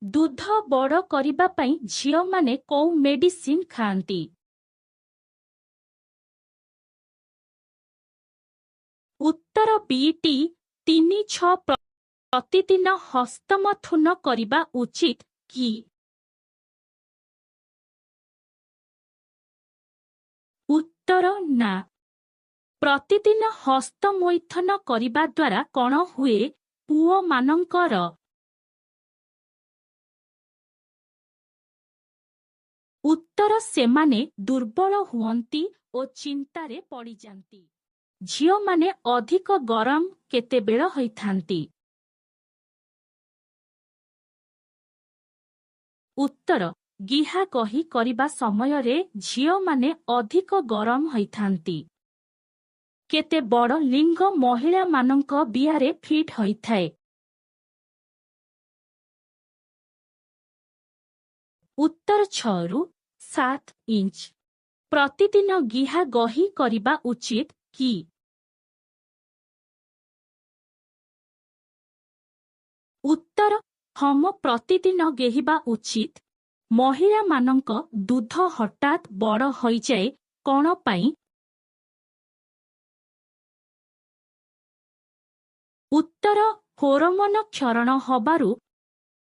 ଦୁଧ ବଡ଼ କରିବା ପାଇଁ ଝିଅମାନେ କୋଉ ମେଡିସିନ ଖାଆନ୍ତି? ଉତ୍ତର ବି 3 6। ପ୍ରତିଦିନ ହସ୍ତମୈଥୁନ କରିବା ଉଚିତ କି? ଉତ୍ତର ନା। ପ୍ରତିଦିନ ହସ୍ତମୈଥୁନ କରିବା ଦ୍ୱାରା କଣ ହୁଏ ପୁଅମାନଙ୍କର? ଉତ୍ତର ସେମାନେ ଦୁର୍ବଳ ହୁଅନ୍ତି ଓ ଚିନ୍ତାରେ ପଡ଼ିଯାନ୍ତି। ଝିଅମାନେ ଅଧିକ ଗରମ କେତେବେଳ ହୋଇଥାନ୍ତି? ଉତ୍ତର ଗିହାଗହି କରିବା ସମୟରେ ଝିଅମାନେ ଅଧିକ ଗରମ ହୋଇଥାନ୍ତି। କେତେ ବଡ଼ ଲିଙ୍ଗ ମହିଳାମାନଙ୍କ ବିଆରେ ଫିଟ୍ ହୋଇଥାଏ? ଉତ୍ତର 6ରୁ 7 ଇଞ୍ଚ। ପ୍ରତିଦିନ ଗିହାଗହି କରିବା ଉଚିତ କି? ଉତ୍ତର ହଁ, ପ୍ରତିଦିନ ଗେହିବା ଉଚିତ। ମହିଳାମାନଙ୍କ ଦୁଧ ହଠାତ୍ ବଡ଼ ହୋଇଯାଏ କଣ ପାଇଁ? ଉତ୍ତର ହରମୋନ କ୍ଷରଣ ହବାରୁ।